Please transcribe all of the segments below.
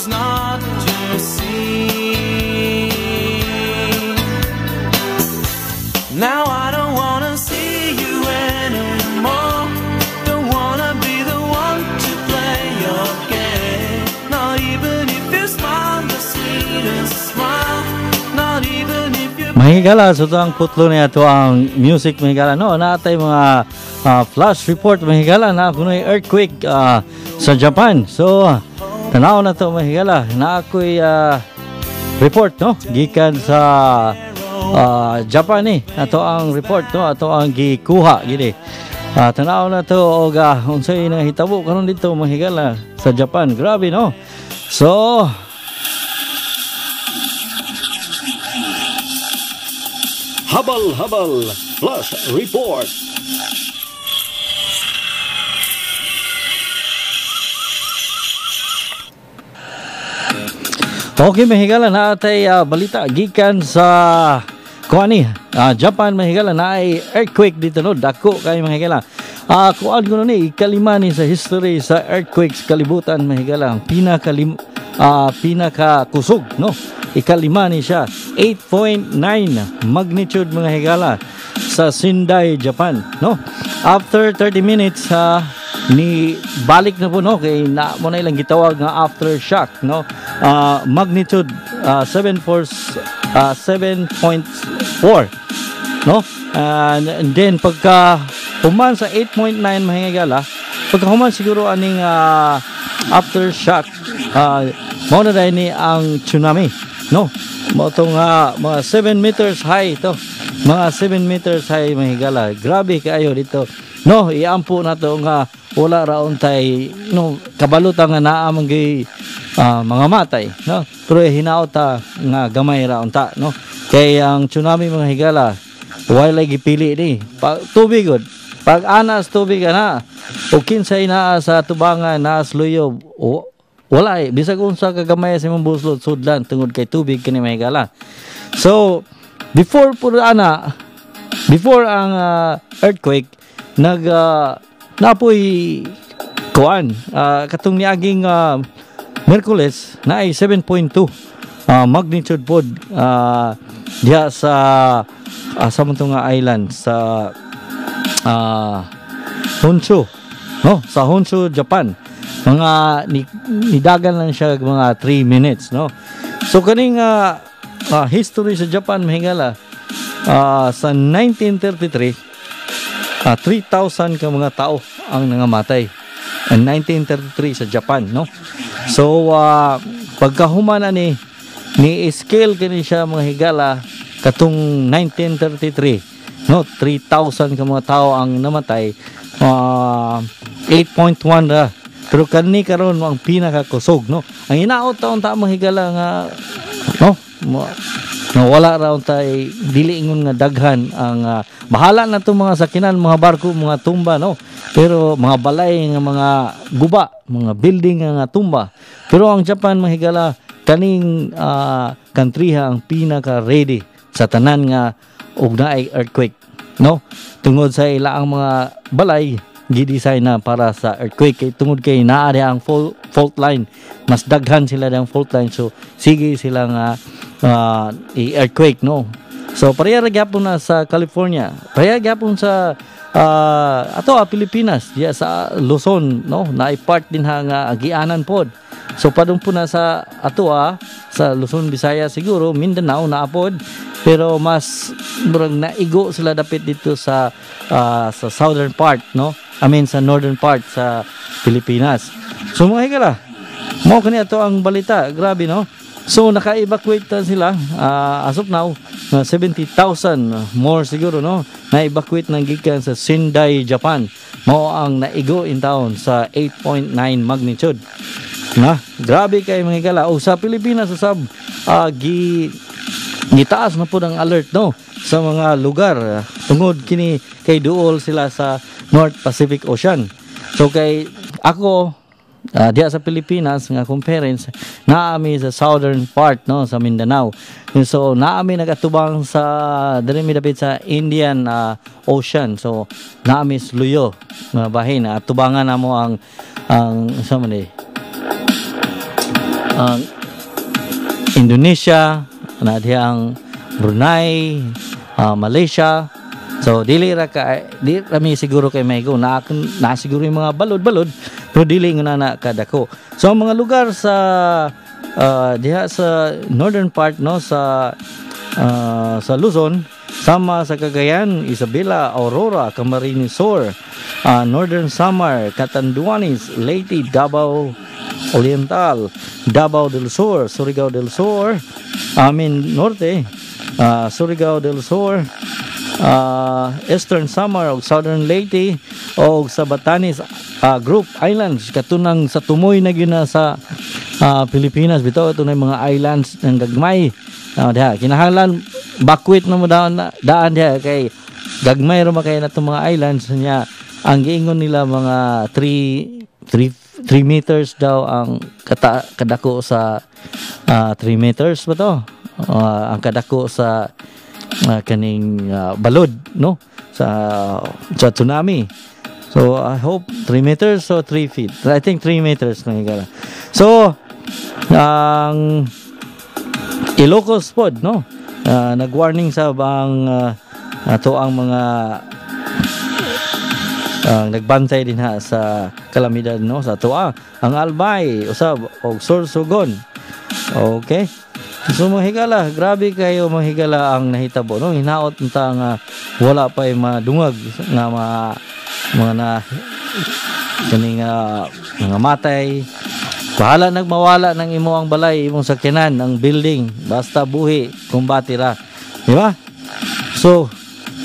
Choose not to see. Now I don't wanna see you anymore. Don't wanna be the one to play your game. Not even if you smile the sweetest smile. Not even if you Mahigala sa so, ang putlo niya to ang music, mahigala, no? Naatay mga flash report, mahigala, na kunoy earthquake sa Japan. So tanaw na to, mahigala, na ako'y report, no, gikan sa Japan ni ato ang report, no, ato ang gikuha gini. Tanaw na to og unsay nahitabo karon dito, mahigala, sa Japan. Grabe, no? So Habal Habal Flash Report. Okay, mahigala, na atay balita gikan sa kuani Japan, mahigala, na ay earthquake dito, no? Dako kay, mahigala. Kuan ko ni ikalima ni sa history sa earthquakes kalibutan, mahigala, ang pinaka kusog, no? Ikalima ni siya, 8.9 magnitude, mga higala, sa Sendai, Japan, no? After 30 minutes ni balik na po, no, kay na mo na ilang gitawag nga aftershock, no? Magnitude 7.4 7.4, no? And then pagka human sa 8.9, mga higala, pagka human siguro aning aftershock, mao na dahil ni ang tsunami, no? Mao tong mga 7 meters high to, mga 7 meters high, mga higala. Grabe kaayo dito, no? Iampo na to nga wala ra untay, no, kabalutan nga naa man gyud mga matay, no? Pero hinaot ta nga gamay ra unta, no? Kay ang tsunami, mga higala, walay gipili ni pa, tubig gud. Pag anas tubig ana o kinsay naa sa tubangan, naa sa luyob o wala eh, bisag unsa kagamay sa imong buslot, sudlan tungod kay tubig kini, mga higala. So before pud ana, before ang earthquake, nag napoy kuan katong niaging Miyerkules na ay 7.2 magnitude pod diha sa man to nga island sa Honshu, no? Sa Honshu, Japan. Mga nidagan lang siya mga 3 minutes, no? So kaning history sa Japan, mahigala, sa 1933, 3,000 ka mga tao ang nangamatay in 1933 sa Japan, no? So pagkahuman ani ni scale kini siya, mga higala, katong 1933, no, 3,000 ka mga tao ang namatay, 8.1 ra. Pero kani karon ang pinakakusog, no? Ang hinaot taon ta, mga higala, nga no nga wala ra untay, dili ingon nga daghan ang bahala na tong mga sakinan, mga barko, mga tumba, no? Pero mga balay nga mga guba, mga building nga tumba. Pero ang Japan, mga higala, kaning kantriha ang pinaka ready sa tanan nga og naay earthquake, no? Tungod sa ila ang mga balay gidesign na para sa earthquake kay tungod kay naa ang fault line, mas daghan sila ang fault line, so sige sila nga i-earthquake, no? So pareha ra gyapon na sa California, pareha gyapon sa ato Pilipinas, diya sa Luzon, no? Naay part din ha nga agianan pod. So padung po na sa ato sa Luzon, Visayas, siguro Mindanao na pod, pero mas murag naigo sila dapit dito sa southern part, no? I mean, sa northern part sa Pilipinas. So mga higala, mao kani ato ang balita. Grabe, no? So naka-evacuate na sila as of now, 70,000 more siguro, no, na-evacuate ng gikan sa Sendai, Japan. Mao ang naigo in town sa 8.9 magnitude. Na, grabe kay, mga higala. O sa Pilipinas usab gi gitaas na po ng alert, no, sa mga lugar tungod kini kay duol sila sa North Pacific Ocean. So kay ako diha sa Pilipinas nga akong parents naami sa southern part, no, sa Mindanao. So naami nagatubang sa diri mi dapit sa Indian Ocean. So naami sa Luyo nga bahin, atubangan namo ang sa man eh. Ang Indonesia, naa diha ang Brunei, Malaysia. So dili ra ka, di ra mi siguro kay maigo na, na siguro yung mga balod-balod, pero dili nga na kadako. So ang mga lugar sa diha sa northern part, no, sa Luzon, sama sa Cagayan, Isabela, Aurora, Camarines Sur, Northern Samar, Catanduanes, Leyte, Davao Oriental, Davao del Sur, Surigao del Sur, Amin Norte, Surigao del Sur, Eastern Samar ug Southern Leyte o sa Batanes Group Islands, katunang sa tumoy na gyud na sa Pilipinas bitaw, ito na yung mga islands ng gagmay. Diha kinahanglan bakwit na mo daan, daan diha kay gagmay ra man kay na itong mga islands niya. Ang giingon nila, mga 3 3 3 meters daw ang kadako sa 3 meters ba to? Ang kadako sa kaning balod, no, sa tsunami. So I hope 3 meters or 3 feet. I think 3 meters, mga higala. So ang Ilocos pod, no, nag-warning sa ang ato ang mga nagbantay din ha sa kalamidad, no, sa atoa ang Albay usab og Sorsogon. Okay. So mga higala, grabe kayo, mga higala, ang nahitabo, no. Hinaot ta nga wala pa madungag nga mga na kaning mga matay. Bahala nagmawala ng imo ang balay, imong sakyanan, ang building, basta buhi, kumbati ra. Di ba? So,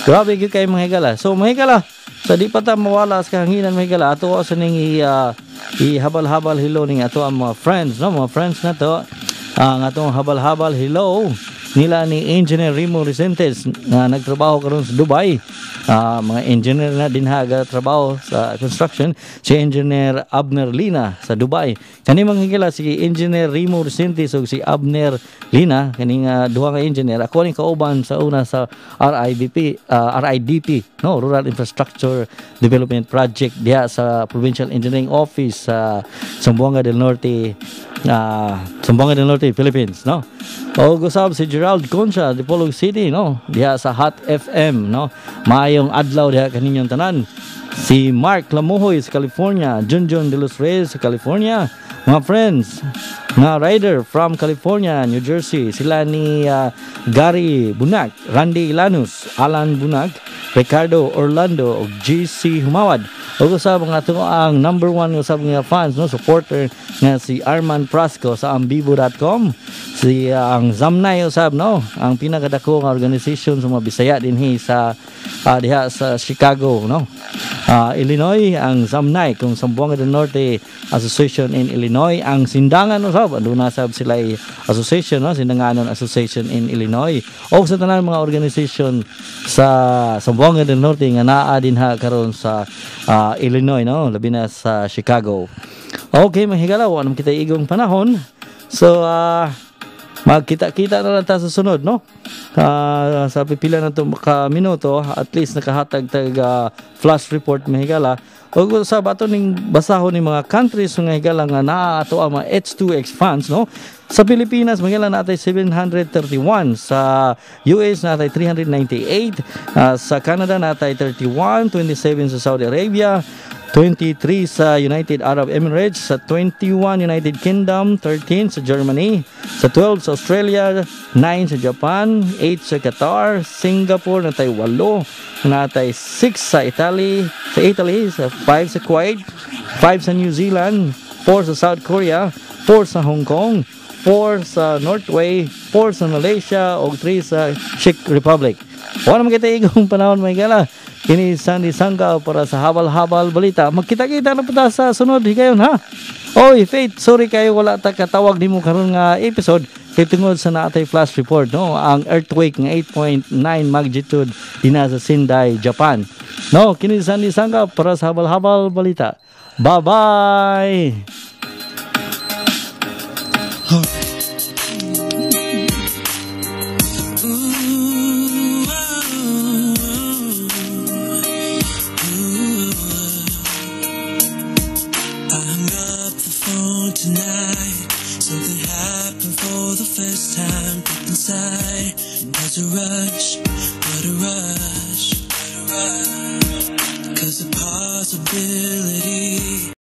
grabe gyud kay, mga higala. So mga higala, sa di pa ta mawala sa kahanginan, mga higala, ato sa ning i habal-habal hello ning ato ang mga friends, no, mga friends na to. Ang atong habal-habal hello nila ni Engineer Remo Resentes nga nagtrabaho karon sa Dubai. Mga engineer na din ha trabaho sa construction, si Engineer Abner Lina sa Dubai. Kani, mga higala, si Engineer Remo Resentes ug si Abner Lina, kaning duha nga engineer, ako ning kauban sa una sa RIDP, RIDP, no, Rural Infrastructure Development Project diha sa Provincial Engineering Office sa Zamboanga del Norte, Zamboanga del Norte, Philippines, no. O usab si Gerald Concha, Dipolog City, no, diha sa Hot FM, no. Maayong adlaw diha kaninyong tanan. Si Mark Lamuhoy sa California, Junjun de los Reyes sa California, mga friends nga rider from California, New Jersey, sila ni Gary Bunak, Randy Lanus, Alan Bunak, Ricardo Orlando ug GC Humawad. Ug usab ang ato ang number one usab nga fans, no, supporter nga si Arman Prasco sa ambibo.com. Si ang Zamnay usab, no, ang pinakadako nga organization sa mga Bisaya dinhi sa diha sa Chicago, no. Illinois, ang Zamnay kung Zamboanga del Norte Association in Illinois, ang Sindangan usab, aduna sab sila association, no, Sindanganon Association in Illinois. O sa tanan mga organization sa Zamboanga del Norte nga naa dinha karon sa Illinois, no, labi na sa Chicago. Okay, mga higala, wa naman kita igong panahon. So magkita-kita na lang ta sa sunod, no? Sa pipila na to ka minuto, at least nakahatag tag flash report, mga higala. Ug sa ato ning basahon ni mga countries, mga higala, nga naa ato ang mga H2X fans, no? Sa Pilipinas, mga higala, natay 731, sa US natay 398, sa Canada natay 31, 27 sa Saudi Arabia, 23 sa United Arab Emirates, sa 21 United Kingdom, 13 sa Germany, sa 12 sa Australia, 9 sa Japan, 8 sa Qatar, Singapore natay 8, natay 6 sa Italy, sa 5 sa Kuwait, 5 sa New Zealand, 4 sa South Korea, 4 sa Hong Kong, 4 sa Norway, 4 sa Malaysia, ug 3 sa Czech Republic. Wala naman kita igong panahon, mga higala. Kini Sandy Sangkaw para sa Habal-Habal Balita. Magkita-kita na pa ta sa sunod higayon, ha. Oy, Faith, sorry kayo wala ta katawag nimo karon nga episode kay tungod sa naatay flash report, no, ang earthquake nga 8.9 magnitude dinha sa Sendai, Japan. No, kini Sandy Sangkaw para sa Habal-Habal Balita. Bye-bye. I hung up the phone tonight. Something happened for the first time deep inside. There's a rush, what a rush, what a rush. 'Cause the possibility